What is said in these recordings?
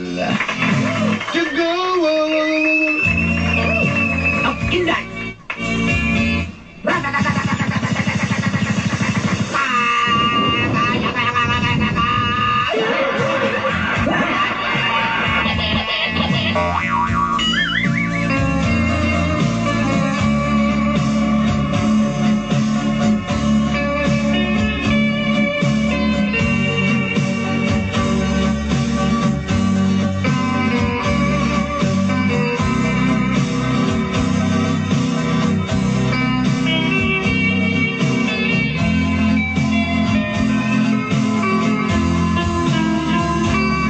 To go. Up in that.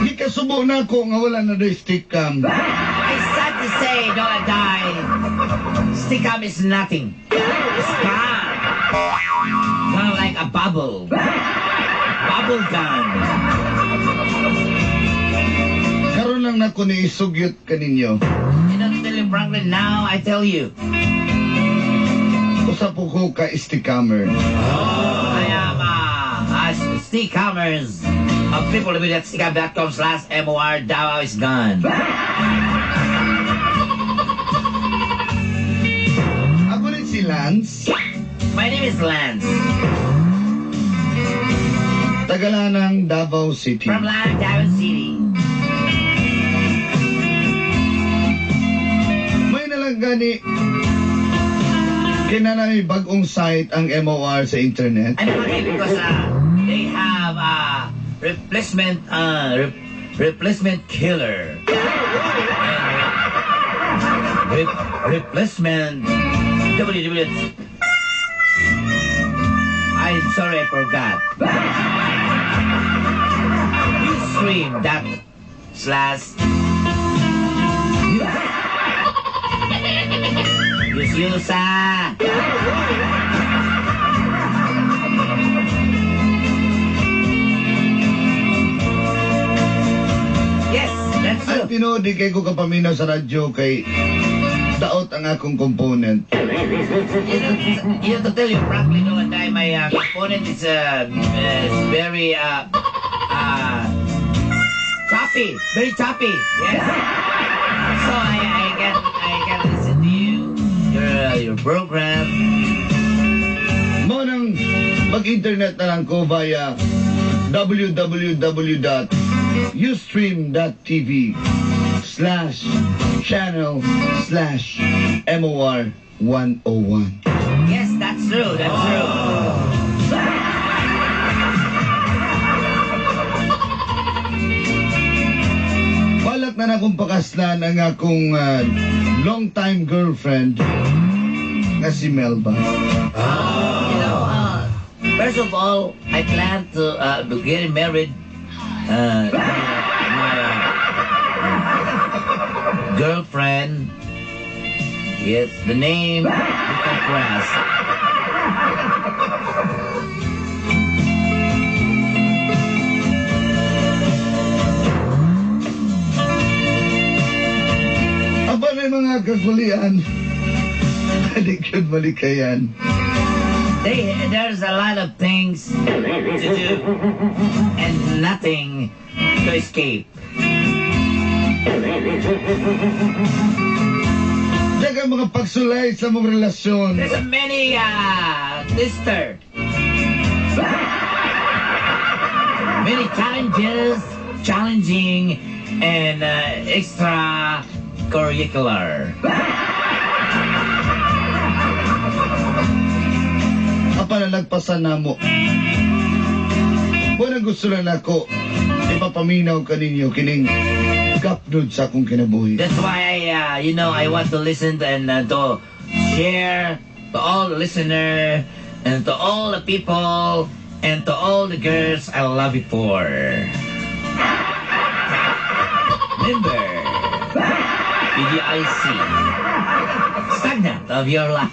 Gikasubo na ako nga wala na doy Stickam. I sad to say, don't die. Stickam is nothing. It's gone. Gone like a bubble. Bubble gun. Karon lang nako ni isugyot kaninyo. You know, to tell you frankly, now I tell you, Usa po ko ka Stickammer. I am Stickammers of www.stickam.com/MOR Davao is gone. Ako rin si Lance. My name is Lance. Tagalanang Davao City. From Lanang, Davao City. May nalang gani kinanay bagong site ang MOR sa internet. I'm happy because they have replacement killer. And replacement www. I'm sorry, I forgot. Ustream dot slash use use. Yes, that's Ay, true. tinuod di kay ko kapaminaw sa radyo kay daot ang akong component. To tell you frankly, no, and I, my component is very choppy, very choppy. Yes. So I can listen to you, your program. Mao nang mag-internet na lang ko via www.ustream.tv/channel/MOR101. Yes, that's true. That's true. Balak na na akong pakaslan ang akong long time girlfriend nga si Melba. First of all, I plan to be getting married. My girlfriend. Yes, the name you can press. Aba na yung mga kagulian. Di gyud malikayan. There's a lot of things to do and nothing to escape. Daghang mga pagsulay sa mong relasyon. There's a many twister. Many challenges, challenging, and extra curricular. Apa nalagpasan namo. Mao gusto lang nako ipapaminaw kaninyo kining gapnod sa akong kinabuhi. That's why I want to listen and to share to all the listener and to all the people and to all the girls I love before. Member PDIC, stagnant of your life.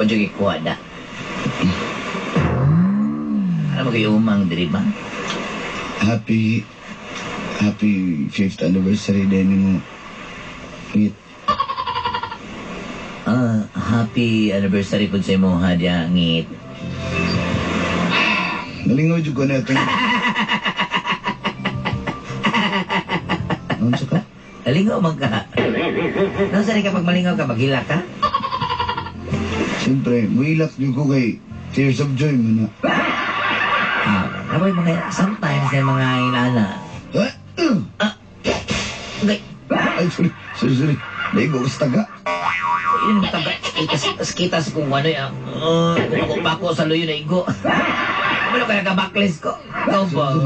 Mo jud ikuha da. Ano mo kayo umang diri ba? Happy happy 5th anniversary din mo. Ngit. Ah, happy anniversary pud sa imo ha diya, ngit. Nalingaw jud ko na itong. Ano sa ka? Nalingaw man ka. Nasa rin ka pag malingaw ka, maghila ka? Siyempre, muilak jud ko kay Tears of Joy mo na. Ah, naboy mga sometimes na mga inana. Ah! Gay, Ay, sorry. Sorry, sorry. Naigo ko sa taga. Yun taga. Itas kita sa kung ano yan. Kung ako sa luyo na igo. Ano kaya ka-backless ko? Ikaw ba?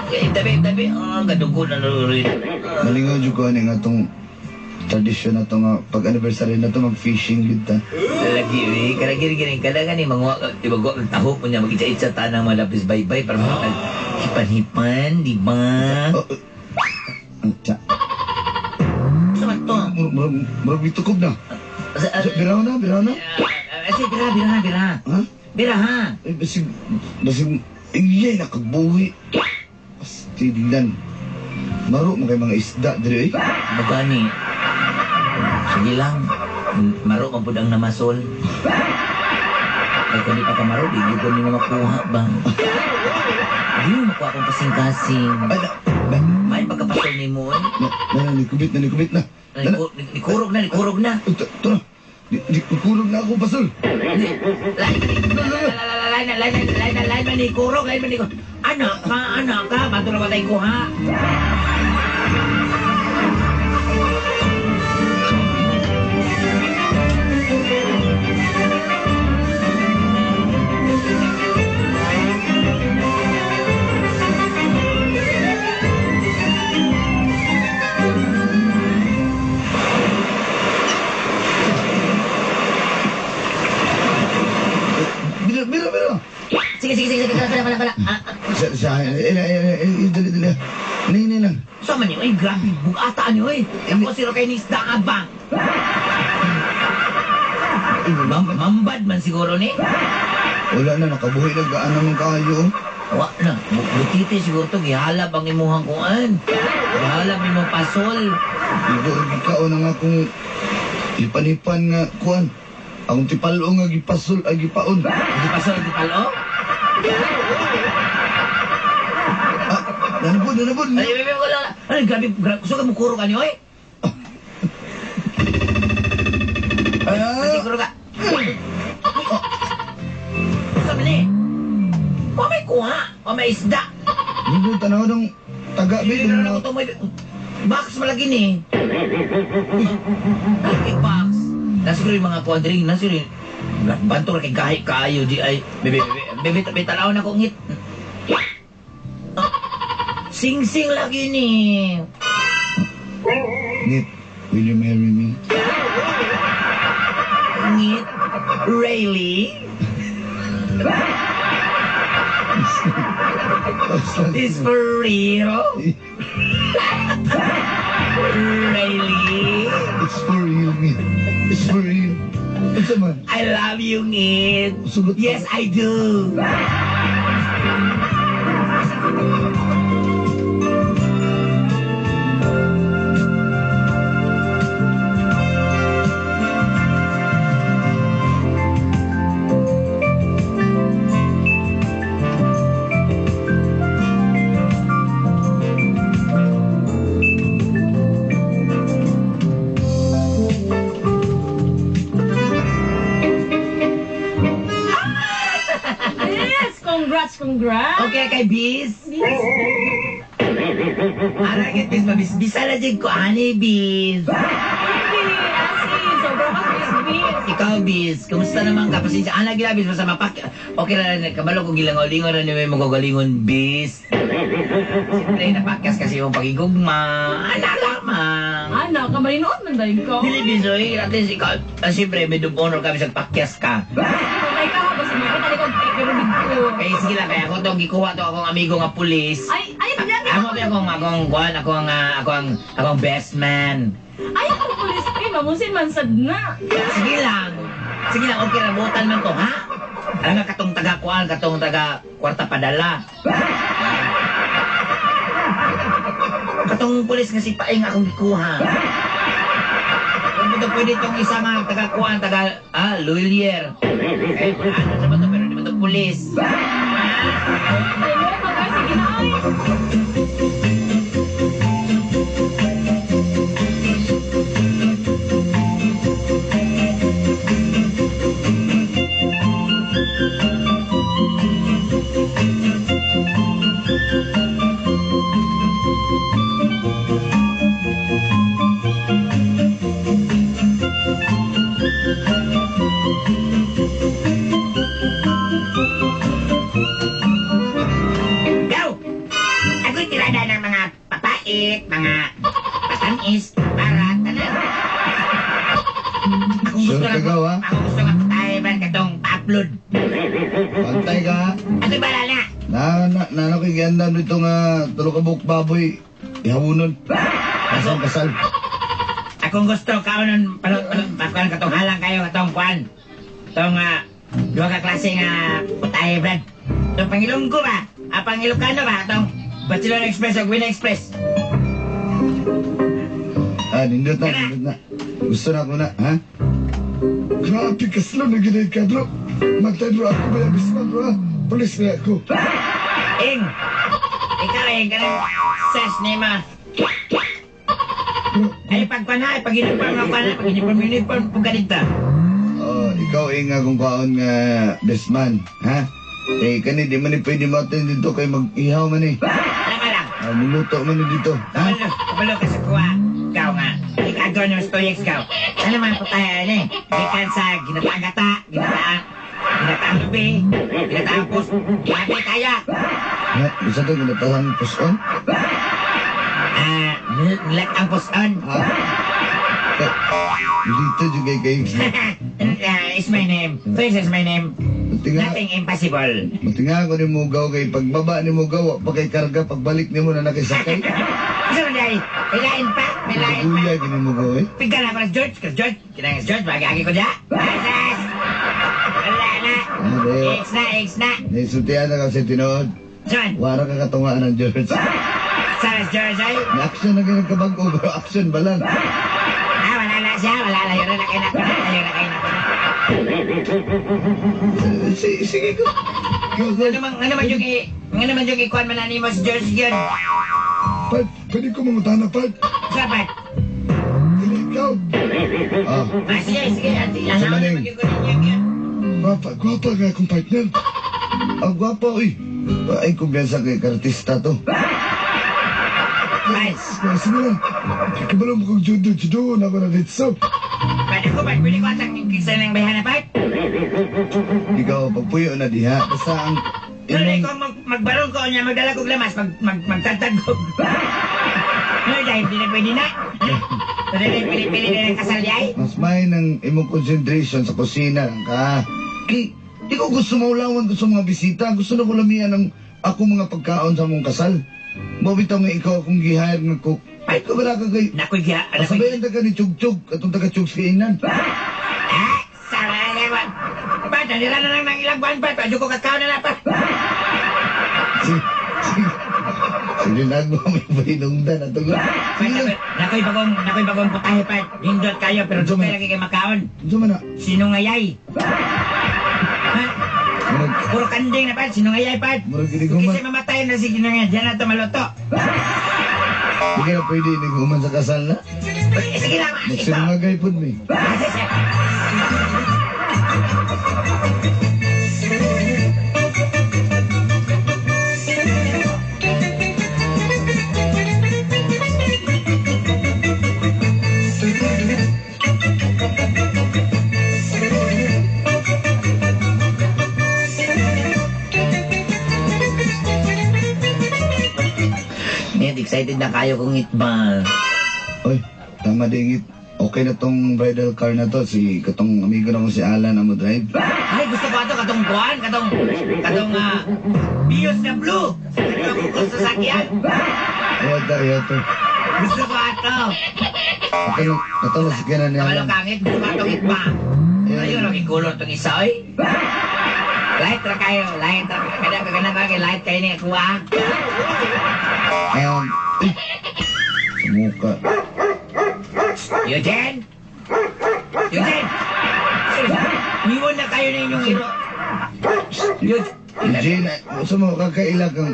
Eh, tabi, tabi. Ah, gadugo na luyo. Nalingaw jud ko ani nga tong tradisyon na to nga pag anniversary na to mag-fishing gid ta. Lagi, eh. Kada gini, gini. Kada gani, manguha, di ba, guwa, taho mo niya, mag-itsa-itsa tanang malapis baybay para mga hipan-hipan, di ba? Oh, tsa. Sa man to? Murag mitukob na. Biraw na, biraw na. Sige, bira, bira, bira. Ha? Bira, ha? Ay, basig, basig, iyay, nakabuhi. Pastilan. Maro mo kay mga isda diri eh. Magani. Sige lang. Maro man pud ang namasol. Ay, kung di pa ka maro, di ko ni makuha ba? Di mo makuha akong kasing-kasing. Ay, na, na, May pagkapasol ni mo, eh. na, na, na, nikubit na, nikubit na. Na, na, Nikurog na, nikurog na. ito, ito na. Nikurog na ako, pasol. Lain na, lain na, lain na, lain na, nikurog, lain na, nikurog. Anak ka, anak ka, bato na patay ko, ha? Bira, bira, bira. Sige, sige, sige, sige, kala, kala, kala. Ah, ah. Sa, eh, eh, eh, eh, dali, dali. Ini, lang. Sama niyo, ay, grabe, bugata niyo, eh. Ako siro kay ni isda nga ba? Ay, wala, Mambad man siguro ni. Wala na, nakabuhi na, gaan naman kayo. Wa na, butiti siguro to, gihalab ang imuhang kuan. Gihalab imong pasol. Igo, ikaw na nga kung hipan-hipan nga, kuan. Akong tipalo nga gipasol, ay gipaon. Gipasol, gipalo? Ah, nanabod, nanabod. Ay, ay, ay, wala, wala. Ay, grabe, grabe. Gusto ka mo kuro ka niyo, eh? Ah, Siguro ka. Sabi ni, wa may kuha, wa may isda. Hindi, tanaw ng taga, Hindi ba? na lang ito may box malagi ni. Ay, box. Nasiguro yung mga kuadring, nasiguro yung banto kay gahi kaayo di ay bebe bebe bebe tanaw na ko ngit. Sing-sing lagi ni. Ngit, will you marry me? Ngit. Really? Is for real? Really? It's for real, Ngit. It's for real. Unsa man? I love you, Ngit. Sugot. Yes, I do. Yes! Congrats, congrats! Okay kay Bis. Ara kay Bis, mabisbisa na jud ko ani Bis. Baby, asi, sobrang ka-bis. Ikaw Bis, kumusta naman ka? Pasensya ana gila Bis, basta mapak. Okay ra na kabalo ko gilangaw-lingon ra ni may magagalingon Bis. Siyempre napakyas kasi yung pagigugma. Ana lamang. Ano, kamalinood man dahil ko. Dili Bis, oy, at least ikaw, siyempre may honor kami sa pakyas ka. Patay ka ha, basta makita ni kong pero dito. Kaya sige lang, kaya ako to, gikuha to akong amigo nga pulis. Ay, ay, yan, Amo ba akong akong kuan, ako ang ako ang best man. Ay, ako pulis, eh, mamusin man sad na. Sige lang. Sige lang, okay ra butan man to, ha? Alam nga katong taga kuan, katong taga kwarta padala. Katong pulis nga si Paeng akong gikuha. Kung ito pwede itong isa nga taga kuan, taga Luilier. Eh, ano sa ba to, pero di ba to pulis? Ay, loka ka. Sige na, ay. Go! Ako'y tirada ng mga papait, mga patamis, para tanan. Akong gusto Sure ka, lang, Gaw, ha? akong gusto nga patay ba katong pa-upload. Pantay ka, ha? Ako'y bala na. Na, na, na, na, ko'y giandam dito nga tulo ka buok baboy. Ihawonon. Kasal, kasal. Akong gusto kaunon pakuan katong halang kayo katong kuan. Tong duha ka klase nga putahe brad. Tong pangilonggo ba? Ah, pangilocano ba? Tong Bachelor Express o Gwina Express. Ah, nindot na, nindot na. Gusto na ko na, ha? Grabe ka slow na ginay ka, bro. Magtay, bro. Ako ba yung bisman, bro, ha? Pulis na ako. Ing! Ikaw eh, ganun. Ses ni ma. Bro, Ay, pagkuan na, pag uniform ako na, pag uniform, uniform, pag ganito. Oh, ikaw eh nga kung kaon nga best man, ha? Eh, kani, di man ni pwede matin dito kay mag-ihaw man eh. Alam mo lang, Ah, muluto man ni dito, ha? kabalo, kabalo ka sa kuha. Ikaw nga, ikaw ng stoyeks ikaw. Ano man po tayo, ano eh. Gikan sa ginataang gata, ginataang, ginataang lubi, ginataang pus, grabe kaya. Ha? Bisa to, ginataang puson? Ah, nilat ang puson. Ha? Eh, dito juga kay Is my name. This is my name. Matinga, Nothing impossible. matinga ko ni Mugaw kay pagbaba ni Mugaw, wa pa kay karga, pagbalik ni mo na nakisakay. Isa man dahil, may lain pa, may lain pa. Guya gini Mugaw eh. Pigka na ako ng George, kasi George, kinang George, bagagi ko dya. Asas! Wala na. Ah, dayo. X na, X na. Naisultihan na kasi tinuod. Saan? Wara ka katungaan ng George. Saan George ay? Na-action na ganyan kabag-o, pero action ba lang? Ah, wala na siya, wala na. Yun na, kayo na ko na, yun na, kayo na ko na. Sige ko. Go, go. Ano man yung ikuan man na ni mo si George yun? Part, pwede ko mangutana, part. Sapat. Dili ikaw. Ah, Ah, sige, sige. Sa Ano maning. naman yung kunin niyo yun? Gwapa, gwapa nga akong partner. Ang gwapo, uy. Ay, kumbiyansa kay kartista to. Ay, Sige lang. Kabalo mo kong judo, judo na ako na dito. Pat ako, pat, pwede ko atang kisa ng bayhana, pat? Ikaw, pagpuyo na diha. Basta ang Ano imong ko magbarong ko niya, magdala kog lamas, magtagtag ko. Ano dahil di na pwede na? Pwede na pili-pili na ng kasal di ay? mas may ng imong concentration sa kusina lang ka. Kay, di ko gusto maulawan ko sa mga bisita. Gusto na ko lamian ng ako mga pagkaon sa mong kasal. Mabitaw nga ikaw akong gihire nga cook. Ay, ko wala ka kay... Nakoy giha, nakoy Kasabayan ta ka ni Chug-Chug, atong taga-Chug sa kainan. Ah, sama na ba? Pat, nalira na lang ng ilang buwan, pat. Adyo ko kakao na lang, pat. Sige, sige. Sige lang mo, may pahinungdan at tugon. Pat, Sige lang. nakoy bagong putahe, pat. Nindot kayo, pero Unsa man dugay na? lagi kay makaon. Unsa man na? Sinungayay. Ha? Murag, Puro kanding na, pat. Sinungayay, pat. murag giniguman. Kasi mamatay na si sinungayay, diyan na ito maluto. Di ka na pwede iniguman sa kasal na. Eh, sige lang, ikaw. Magsinungagay po mi. Ah, sige. Ngayon, excited na kayo kong itbal. Oy, tama dingit. Okay na tong bridal car na to. Si katong amigo na ko si Alan ang mo drive. Ay, gusto ko ato katong kuan, katong Bios na blue. Sa katong kung sasakyan. Ayaw to, ayaw to. Gusto ko ato. Katong, katong nasakyanan ni Kabalo Alan. kangit, gusto ko atong itba. Ayun, ang color tong isa, oy. Light ra kayo, light ra. Kada ka ganang kay light kayo ni kuha. Sa muka. Eugene! Eugene! Niwan na kayo ninyong iro. Eugene, sa mo kakaila kang...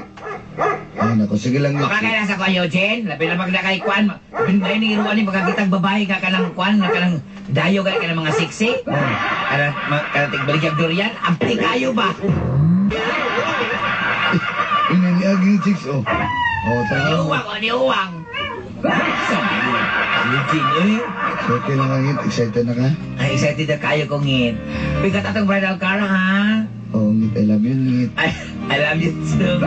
Ay, nako, sige lang. Makakaila sa kuha, Eugene. Labi na pag nakay kuan. Labi na iruan ni makakitang babae ka kanang kuan, na kanang dayo ka kanang mga siksi. Kanang kanang tigbaligyag durian. Ampi kayo ba? Inaniaging chicks, oh. Oh, tao. Niuwang, oh, niuwang. Sabi, Eugene, eh. So, okay lang ang excited na ka? Ay, excited na kayo kong ngit. Bigat atong bridal car, ha? Oh, ngit, I love you, ngit. I love you too.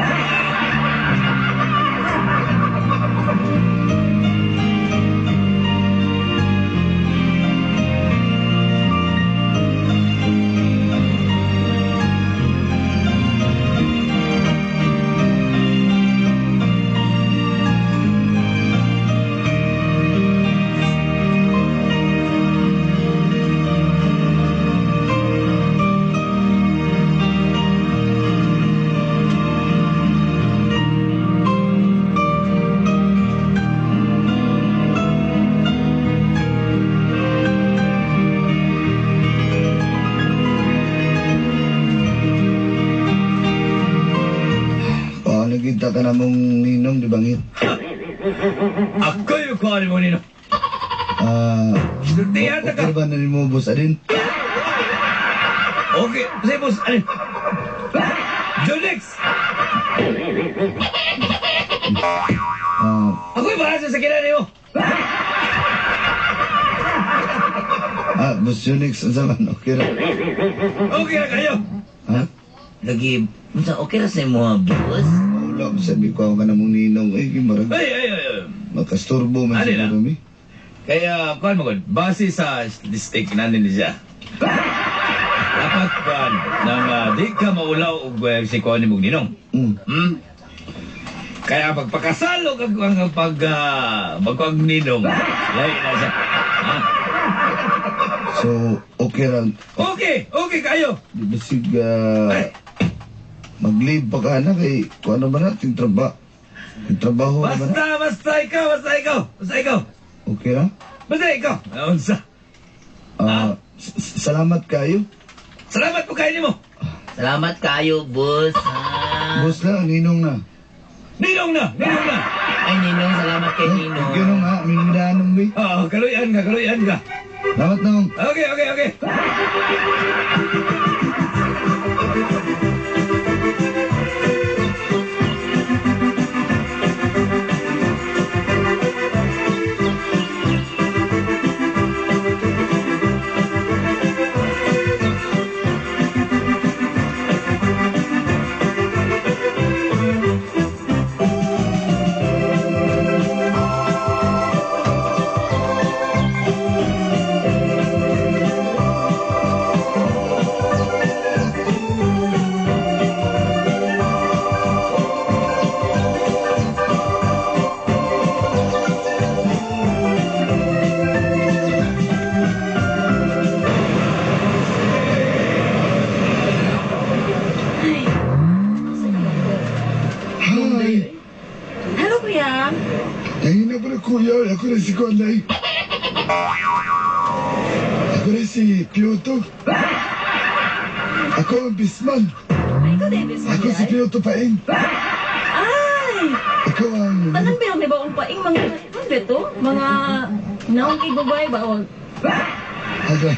Oh, nagkita ka na mong ninong, di ba, ngit? Ako yung kuha mo ninong. Sultihan na ka. Okay ba na mo, boss Adin? Okay, sige, boss. Alin? Junix! Ako'y bahala sa sakyanan niyo. Boss Junix, ang saman, okay ra. Okay ra kayo. Ha? Lagi, unsa okay ra sa imo, boss? Wala, sabi ko ka na mong ninong. Eh, marag, Ay, ay, ay, ay. makasturbo man Ano na? siguro mi. Kaya, kuhan mo kun, base sa statistic natin siya. Dapat kuhan, nang di ka maulaw og si kuhan ni mong ninong. Mm. Hmm? Kaya pagpakasal o kag ang pag magkuang ninong, lahi na siya. Ha? So, okay ra. Okay, okay kayo. Di ba sig, Ay. mag-leave pa ka na kay kung ano ba na, ting trabaho na ba na? Basta, basta ikaw, basta ikaw, basta ikaw. Okay ra? Basta ikaw. Unsa? Salamat kayo. Salamat po kayo nimo. Salamat kayo, boss. Ha? Boss na, ninong na. Ninong na, ninong na. Ay, Ninong, salamat kay Ninong. Thank you nung ha, mindanong bi. Oo, kaluyan ka, kaluyan ka. Salamat nung. Okay, okay, okay. Hi! Hello, kuya. Nahina pa na kuya. Ako na si Kuanay. Ako na si Piotr. Ako ang bisman. Ay, ikaw, Davis. Ako si Piotr Paing. Ay! Ikaw ang... Tanan ba yung baong paing mga... Ano ba ito? Mga... Naong kay babae ba? O, Aga.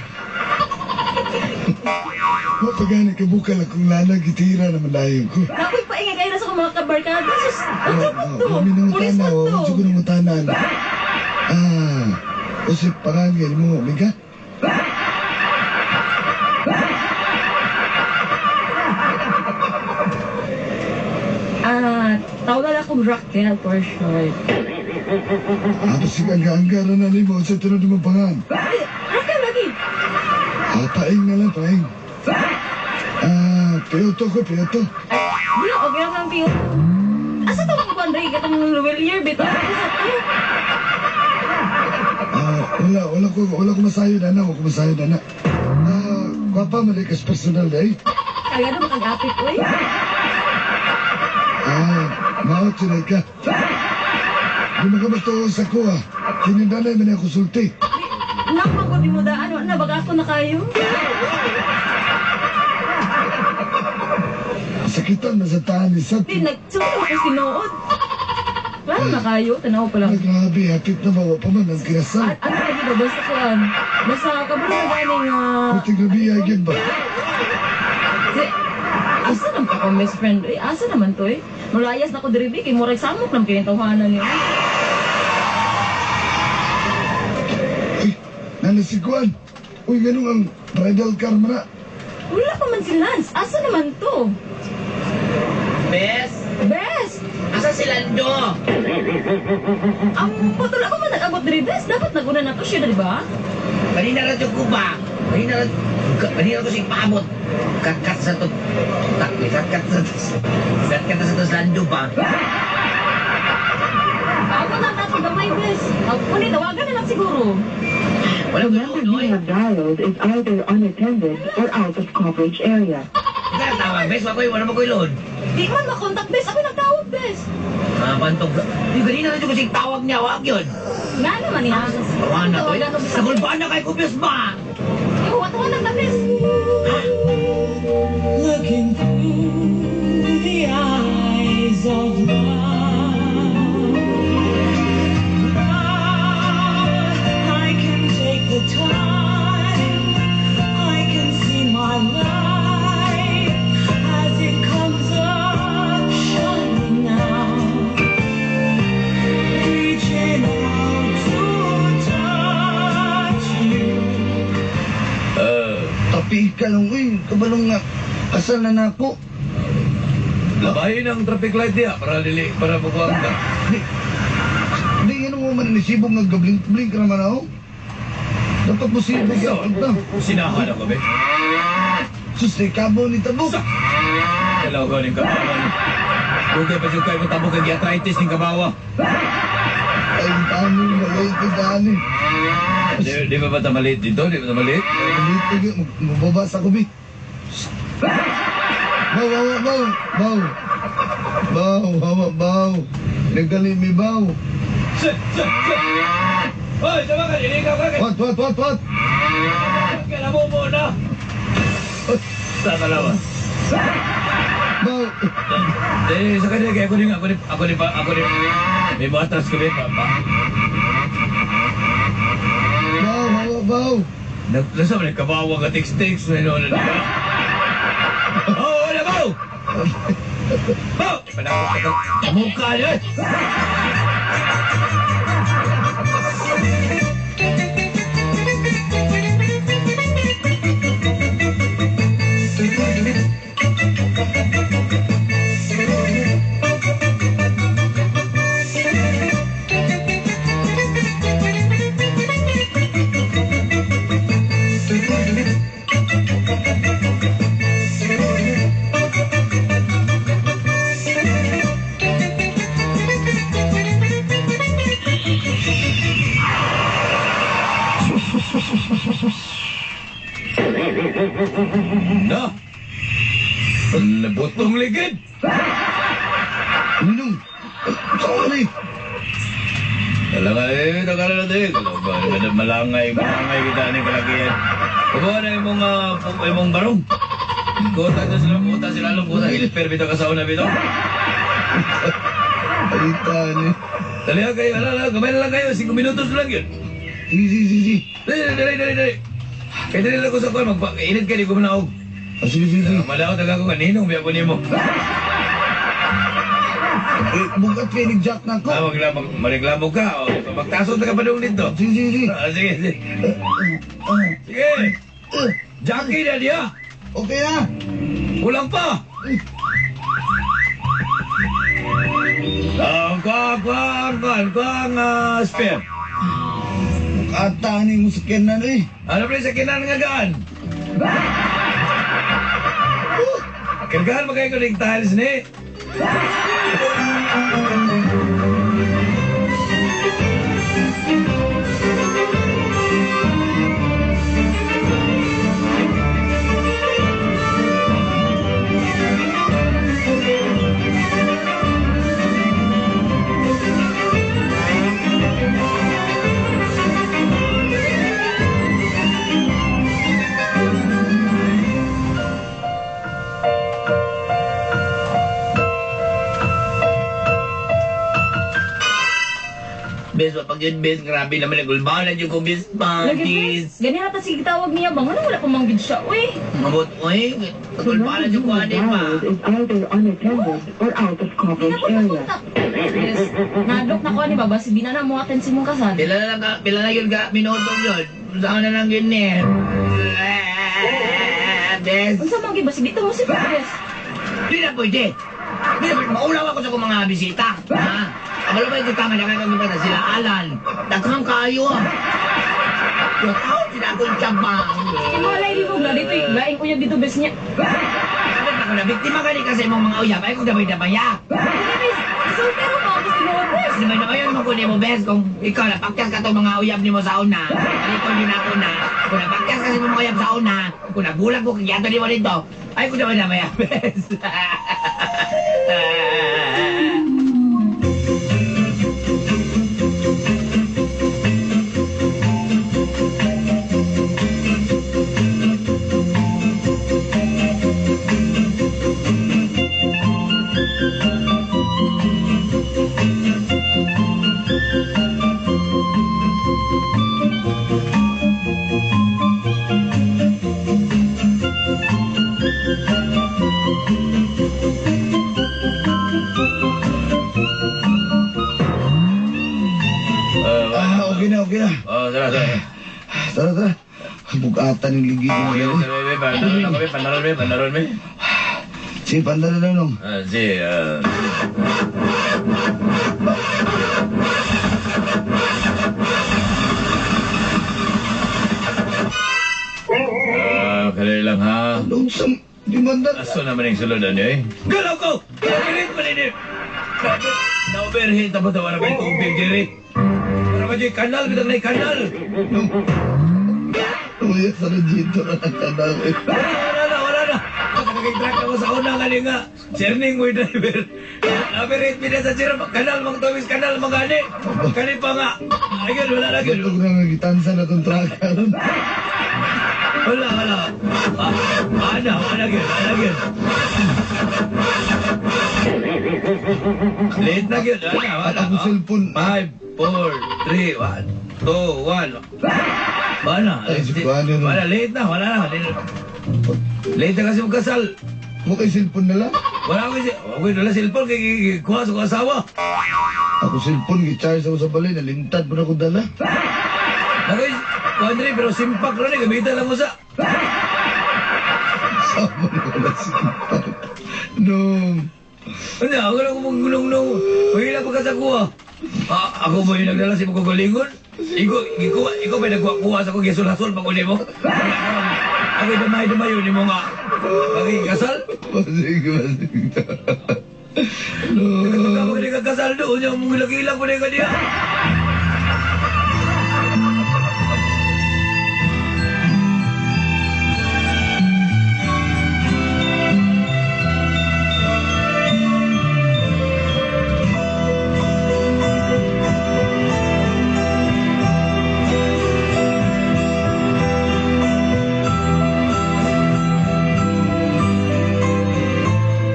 Mapagani ka bukal akong lana, gitira naman dayon ko. Ako'y paing kayo na sa mga kabarkada. Sus, ano ba ito? Kami Pulis nang ba tana, ito? oh. Siguro mo tanan. Usip pangangil mo, Mika. Tawagan akong Raquel for short. Tapos ang angga-angga na nimo sa tunod mo pangan. Raquel lagi. Paing na lang, paing. Piyoto ko, piyoto. Ay, di, okay lang ang piyo. Asa to ang kuwan, Ray? Katong Luwelier, bito. Asa to? Wala ko masayod, ana. Wala ko masayod, ana. Gwapa man ka personal day. Kaya naman kag-apit, oy. Ah, mao tunay ka. Di mo ka matuo sa kuha. Kinindanay man ako sulti. Nang ko di mo daan, wala na baga ako na kayo. Sakitan na sa tahan ni Sat. Di nagsuot ko sinuod. Klaro na kayo, tanaw pa lang. Ay, grabe, hapit na mawa pa man ang kinasal. At ano lagi ba basta kuan? Basta kabalo na gani nga. Puting gabi, agin ba? Si, asa naman pa akong best friend? Eh, asa naman to eh? Mulayas na ko diri bi kay murag samok lang kayong tawhanan niyo. Uy, nanasikuan. Uy, ganun ang bridal car mo na. Wala pa man si Lance. Asa naman to? Bes, Best! asa si Lando? Ang putol ako man nag-abot diri, best. Dapat naguna na to siya, di ba? Kanina ra ko ba? Kanina ra kanina ko sing paabot. Katkat sa to. Takwi, katkat sa to. Katkat sa to Lando ba? Paabot na nato gamay, best. Ako ni tawagan na lang siguro. Wala The ko number you noy. have dialed is either unattended or out of coverage area. Ikaw tawag, bes, wakoy, wala mo koy load. Di man makontak, best. Ako nagtawag, best. Ah, pantog. Di kanina ra ko sing tawag niya, wag yun. Nga naman niya. Tawagan na to. Tawagan na Sa gulbaan na kay ko bes ba? Ihuwat-huwat na, best. Looking through the eyes of love. Now I can take the time. I can see my life as it comes up shining now. Reaching out to touch you. Tapi ka lang, uy. Kabalong nga. Kasal na na ako. Labahin ang traffic light diya para dili para makuha ka. Di, di ano mo man nisibog nga gablink-blink naman ako. Dapat mo sibog So, yan. Na. sinahan ako be. Sus, eh, kabo ni tabok. Hello ko ning kabawa ni. Dugay pa jud kayo mo tabok kag arthritis ning kabawa. Ay, tani, maliit ni tani. Di, di ba ba ta maliit dito? Di ba ta maliit? Maliit na gyud, mababa sa kubi. Baw, baw, baw, baw. Baw, baw, baw. Nagdali mi baw. Sit, sit, sit. Hoy, sama ka, dili ka ka. What, what, what, what? Kaya mo mo na. Sa kalawa. Baw. Eh, sa kanya kaya ako ni ako ni ako ni ako ni may batas kami pa pa. Baw, baw, baw. Nasa man kabawa ka text-text na noon na. Oh, wala baw. Baw! Panakot ka. Mukha niya. Na. Butong ligid. Ninong. Saan ni? Talaga eh, tagala na din. Talaga, malangay, malangay kita ni kalakihan. Kuha na imong, imong barong. Kuta na sila, kuta sila, kuta. Ilper bito ka sa una bito. Ay, tani. Dali na kayo, ala, ala, gamay na lang kayo. 5 minutos lang yun. Sige, sige, sige, sige. Dali, dali, dali, dali. Kaya dali lang ko sa kuwan, magpainit ka, di ko manaog. Ah, sige, sige, sige. Malaot taga ko kaninong, biya ko nimo. Eh, bugat kayo ni Jack na ako. Ah, mareklamo ka. O, magtasot na ka pa doon dito. Sige, sige, sige. Ah, sige, sige. Sige. Jackie na niya. Okay na. Kulang pa. Ang kuang, kuang, kuang, kuang, spare. Mukata ni mo sa kinan eh. Ano pa sa kinan nga gaan? Kargahan ba kayo ko ng tiles ni? Pag yun, bes, grabe naman nagulbalan yung ko, bes, Lagi, bes. panties. Ganyan na ta sige tawag niya bang. Ano wala pa manggid siya, uy. Mabot, uy, The nagulbalan number yung you ko, have ani pa. dialed is either unattended or out of Di na coverage ko area. nakontak. Yes. Nadok na ko ni Baba, si Bina na mo atin si mong kasal. Pila na lang ka, pila na yun ka, minutong yun. Saan na lang yun eh. Bes, Unsa man gyud ba sige dito mo si Bes. di na pwede. Di na pwede. Maulaw ako sa akong mga bisita. Ha? Kabalo ba yung tama na kaya na sila Alan? Daghang kayo ah. Tao sila akong tsabang. Walay di mo na dito, laing uyab dito bes niya. Sabi na ko na, biktima ka ni kasi imong mga uyab, ay kung damay-damaya. Dili bes, isultero pa ako tinuod bes. Damay-damaya naman ko nimo, bes, kung ikaw napakyas ka tong mga uyab nimo sa una, alito din ako na, kung napakyas ka sa imong mga uyab sa una, kung nagulang ko, kagyato nimo dito, ay kung damay-damaya, bes. Ah, okay na, okay na. Oh, tara, tara. Tara, tara. Bugatan yung ligid mo. Panaron kami, panaron mi, panaron mi. Sige, panda na lang, nung. Ah, sige, Kadali lang ha. Nung sa... Di man na... Aso naman yung sulod ano eh. Galaw ko! Overheat man ini! Na-overheat na ba ito? Wala ba yung tubig diri? Wala ba yung kanal? Bitang na yung kanal! Nung... Uy, sa dito na ng kanal eh. Wala, wala na, wala na! Pagkakag-truck ako sa una kani nga. Sirning mo yung driver. Na-overheat pina sa sira. Kanal, mga tubig, kanal, mga gani. Kani pa nga. Ayun, wala na yun. Batog na nga gitansa na itong truck. Wala, wala. Ana, wala yun, wala yun. Late na yun, wala, wala. At akong cellphone. 5, 4, 3, 1, 2, 1. Wala. Ay, si Juan yun. Wala, late na, wala na. Late na kasi magkasal. Mo kay cellphone na lang. Wala ko si... Ako yung dala cellphone kay kuha sa kong asawa. Ako cellphone, gi-charge ako sa balay. Nalintad mo na ko dala. Ako yung... Andre, pero simpak rin eh. Gamitan lang ko sa... Sama na wala simpak. Nung... Ano, ako lang kumagulong nung... Mahila pa ka sa kuha. Ah, ako ba yung nagdala sa imong kagalingon? Ikaw ba yung nagkuha sa kong gisul-hasol pag uli mo? Ako yung damay-damay yun yung mga... Magiging kasal? Masig, masig. No. Kapag ako hindi kasal doon, yung mga lagilang ko na yung kaniya.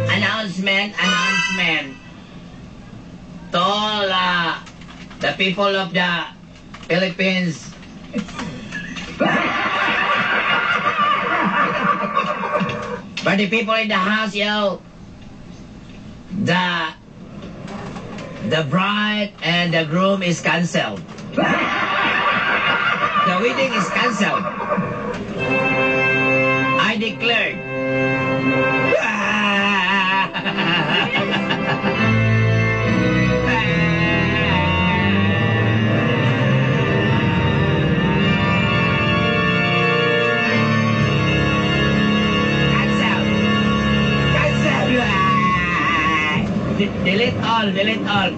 Announcement, announcement. To all the people of the Philippines. For the people in the house, yo. The bride and the groom is cancelled. The wedding is cancelled. I declared. Cancel! Cancel! Delete all, delete all.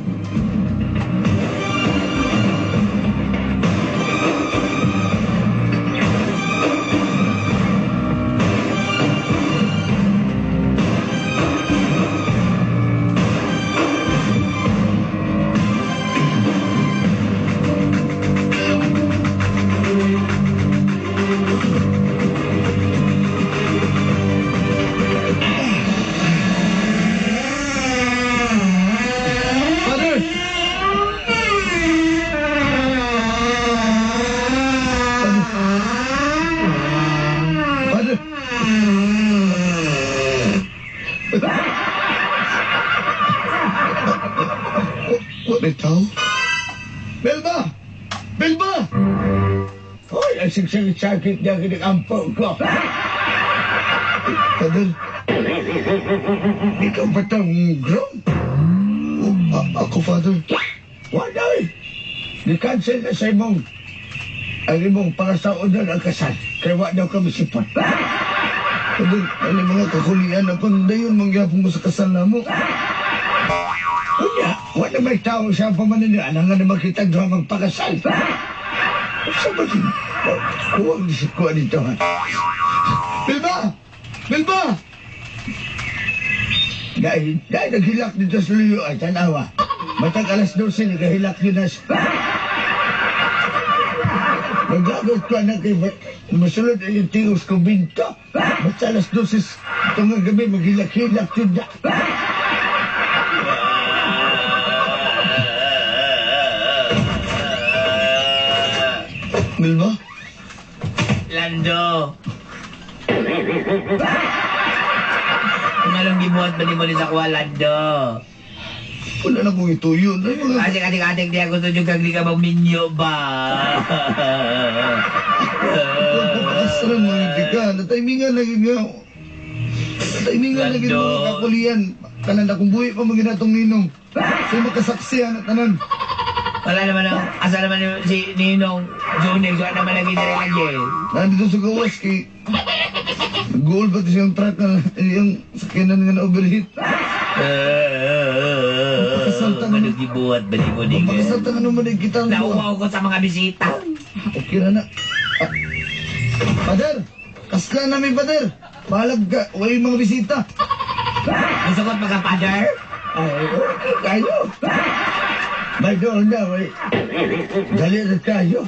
Father! Ay, ang sakit-sakit niya kinikampo ko. Father, Ikaw ba tang groom? oh, ako, Father. Wala eh. Ni-cancel na sa imong ang imong para sa unan ang kasal. Kaya wa daw kami sipot. Father, ano mga kakulian na dayon mangyapon mo sa kasal na mo. Unya, wala may tao sa pamaninaan nga na makita doon magpakasal. Sa ba din? Huwag si kuha dito ha. Bilba! Bilba! Dahil naghilak dito sa luyo ay tanawa. Matag 12:00, naghilak yun na siya. Nagagot ko na kay masulod ay yung tingos kumbinto. Basta 12:00 itong gabi, maghilak-hilak yun na. Melba? Lando. Kung anong gibuhat ba ni mo ni sa kuha, Lando? Wala na kong ituyo. Ano mga Atik, atik, atik, di ako tudyong kag di ka maminyo ba? Pagpapakasran mga hindi ka. Nataimingan lagi nga. Nataimingan lagi Lando. mga kakulian. Tanan akong buhi pa mga ginatong ninong. Sa makasaksihan at tanan. Wala naman ang, asa naman yung si Ninong Junix, wala naman lagi diri lagi. Nandito sa gawas kay... Goal ba ito siyang truck na yung sakyanan nga na-overheat? Magpakasalta naman. Anong gibuhat ba ni mo ni? Magpakasalta nga naman eh, kita ang buha. Nauwaw ko sa mga bisita. Okay na na. Ah, Father! Kasla namin, Father! Balag ka. Wala yung mga bisita. Gusto ko't magka-father? Ay, okay kayo. May doon na, may... Dali na tayo.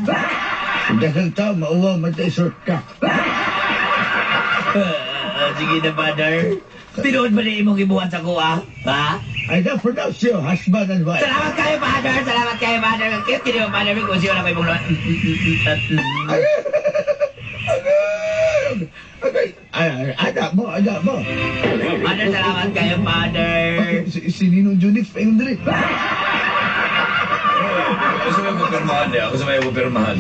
Daghang tao, mauwaw, matay-sort ka. Sige na, father. Tinuod ba na imong gibuhat sa kuha? Ha? I now pronounce you husband and wife. Salamat kayo, father! Salamat kayo, father! Ang cute kini mo, father. Kung siyo na kayo mong Ay, ay, ay, anak mo, anak mo. Father, salamat kayo, father! Si Ninong Junix pa yung diri. Ako sa may pupirmahan niya. Ako sa may pupirmahan.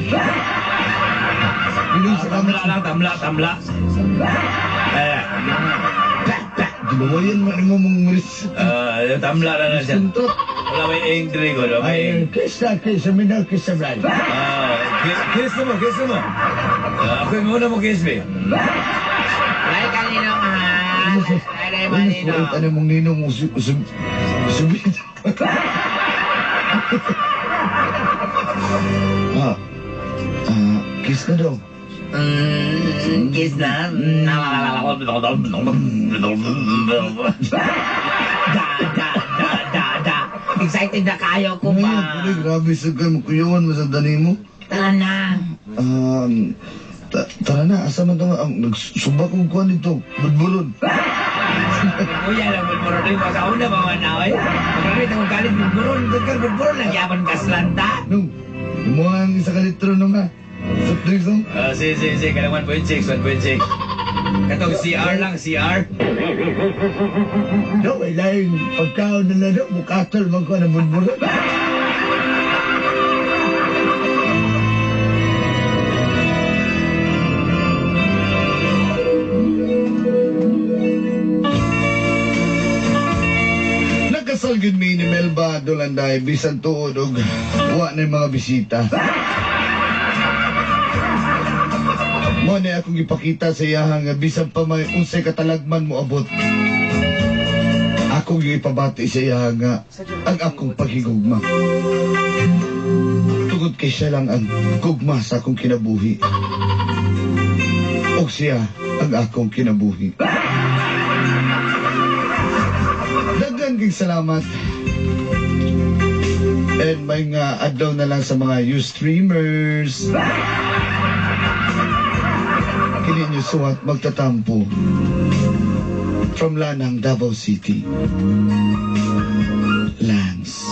Ninong, salamat. Tamla lang, tamla, tamla. Eh, Ginawayan man mo mong ris. Tamla na na siya. Kontrakt. Wala may ink diri ko. Wala may Ay, ink. kiss na, kiss. Minor, kiss na, brad. Kiss na mo, kiss na mo. Ako yung muna mo kiss me. Ay, ka, Ninong, ha? Ay, mo, Ay, Ninong. ano mong ninong mo subit. Kiss na daw. Kiss na. Da, da, da, da, da. Excited na kayo ko ba? Ngayon, pare, grabe sa kayo. Makuyawan mo sa dani mo. Tara na. Tara na, asa man ito nga. Nagsumba kong kuhan dito. Budburon. Kuya lang, budburon. Uy, sa una, mga naoy. Pag-graduate akong college, budburon. Budburon, budburon. Lang yaman kaslanta. Nung, imuha ang isa ka litro nung ha. Soft drinks nung. Si, si, si. Kanang 1.6, 1.6. Katong CR lang, CR. No, may laing pagkaon na lang, mukatol man ko ng budburon. Nagkasal gyud mi ni Melba Dolanday bisan tuod og wa na mga bisita. Mo na akong gipakita sa iyaha nga bisan pa may unsay katalagman mo abot. Akong gipabati sa iyaha nga ang akong paghigugma. Tungod kay siya lang ang gugma sa akong kinabuhi. Og siya ang akong kinabuhi. Daghan kay salamat. And may nga adlaw na lang sa mga you streamers. Kini nyo suwat magtatampo. From Lanang, Davao City. Lance.